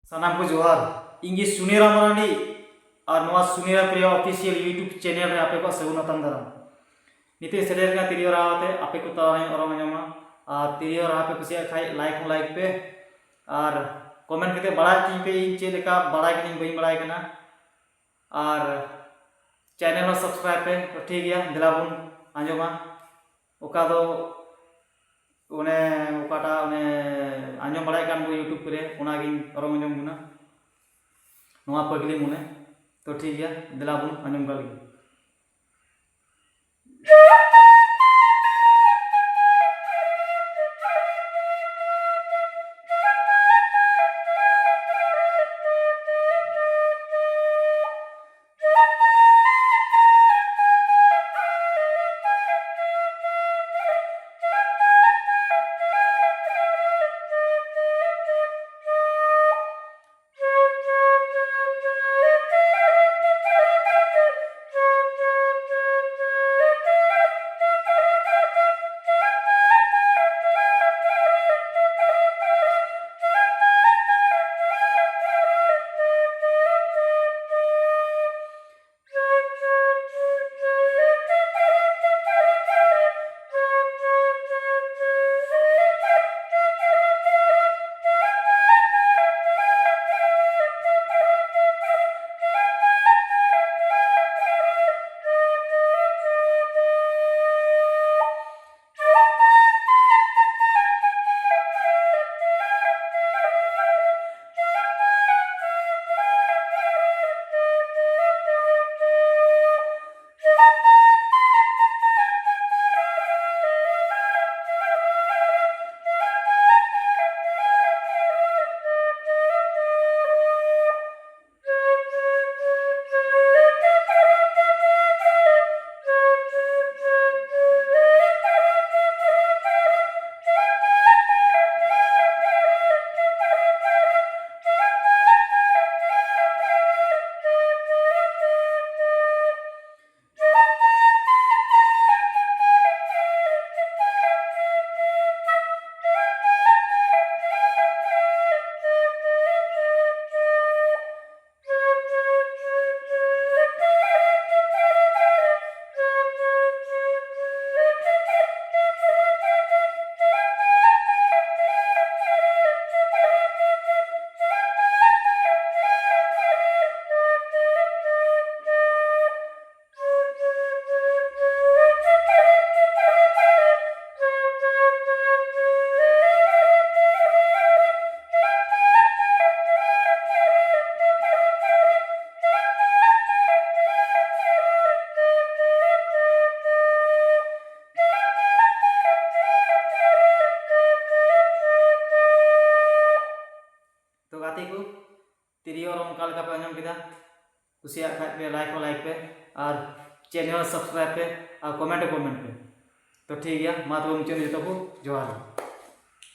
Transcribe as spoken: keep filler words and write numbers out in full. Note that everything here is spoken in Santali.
ᱥᱟᱱᱟᱢ ᱠᱚ ᱡᱚᱦᱟᱨ᱾ ᱤᱧ ᱜᱮ ᱥᱩᱱᱤᱨᱟ ᱢᱟᱨᱟᱱᱰᱤ ᱟᱨ ᱱᱚᱣᱟ ᱥᱩᱱᱤᱨᱟ ᱯᱨᱤᱭᱟ ᱚᱯᱷᱤᱥᱤᱭᱟᱞ YouTube ᱪᱮᱱᱮᱞ ᱨᱮ ᱟᱯᱮ ᱠᱚᱣᱟᱜ ᱥᱟᱹᱜᱩᱱ ᱟᱛᱟᱝ ᱫᱟᱨᱟᱢ᱾ ᱱᱤᱛᱚᱜ ᱤᱧ ᱥᱮᱴᱮᱨ ᱠᱟᱱᱟ ᱛᱤᱨᱭᱳ ᱨᱟᱦᱟ ᱟᱛᱮ ᱟᱯᱮ ᱠᱚ ᱛᱟᱞᱟᱨᱮᱧ ᱚᱨᱚᱝ ᱟᱸᱡᱚᱢᱟ᱾ ᱟᱨ ᱛᱤᱨᱭᱳ ᱨᱟᱦᱟ ᱯᱮ ᱠᱩᱥᱤᱭᱟᱜ ᱠᱷᱟᱡ ᱞᱟᱭᱤᱠ ᱦᱚᱸ ᱞᱟᱭᱤᱠ ᱯᱮ, ᱟᱨ ᱠᱚᱢᱮᱱᱴ ᱠᱟᱛᱮ ᱵᱟᱲᱟᱭ ᱦᱚᱪᱚᱧ ᱯᱮ ᱤᱧ ᱪᱮᱫ ᱞᱮᱠᱟ ᱵᱟᱲᱟᱭ ᱠᱟᱹᱱᱟᱹᱧ ᱵᱟᱹᱧ ᱵᱟᱲᱟᱭ ᱠᱟᱱᱟ᱾ ᱟᱨ ᱪᱮᱱᱮᱞ ᱦᱚᱸ ᱥᱟᱵᱥᱠᱨᱟᱭᱤᱵ ᱯᱮ᱾ ᱛᱚ ᱴᱷᱤᱠ ᱜᱮᱭᱟ, ᱫᱮᱞᱟ ᱵᱚᱱ ᱟᱸᱡᱚᱢᱟ᱾ ᱚᱠᱟ ᱫᱚ ᱚᱱᱮ ᱚᱠᱟᱴᱟᱜ ᱚᱱᱮ ᱟᱸᱡᱚᱢ ᱵᱟᱲᱟᱭ ᱠᱟᱱ ᱵᱚ YouTube ᱠᱚᱨᱮ, ᱚᱱᱟᱜᱤᱧ ᱚᱨᱚᱝ ᱟᱸᱡᱚᱢ ᱵᱚᱱᱟ ᱱᱚᱣᱟ ᱯᱟᱹᱜᱽᱞᱤ ᱢᱚᱱᱮ᱾ ᱛᱚ ᱴᱷᱤᱠ ᱜᱮᱭᱟ, ᱫᱮᱞᱟ ᱵᱚᱱ ᱟᱸᱡᱚᱢ ᱠᱟᱜ ᱞᱮᱜᱮ᱾ ᱛᱤᱨᱭᱳ ᱨᱚᱝ ᱚᱠᱟ ᱞᱮᱠᱟ ᱯᱮ ᱟᱸᱡᱚᱢ ᱠᱮᱫᱟ? ᱠᱩᱥᱤᱭᱟᱜ ᱠᱷᱟᱡ ᱯᱮ like ᱦᱚᱸ like ᱯᱮ, ᱟᱨ channel subscribe ᱯᱮ, ᱟᱨ comment ᱦᱚᱸ comment ᱯᱮ᱾ ᱛᱚ ᱴᱷᱤᱠ ᱜᱮᱭᱟ, ᱢᱟ ᱛᱚᱵᱮ ᱢᱩᱪᱟᱹᱫ ᱨᱮ ᱡᱚᱛᱚ ᱠᱚ ᱡᱚᱦᱟᱨ ᱜᱮ᱾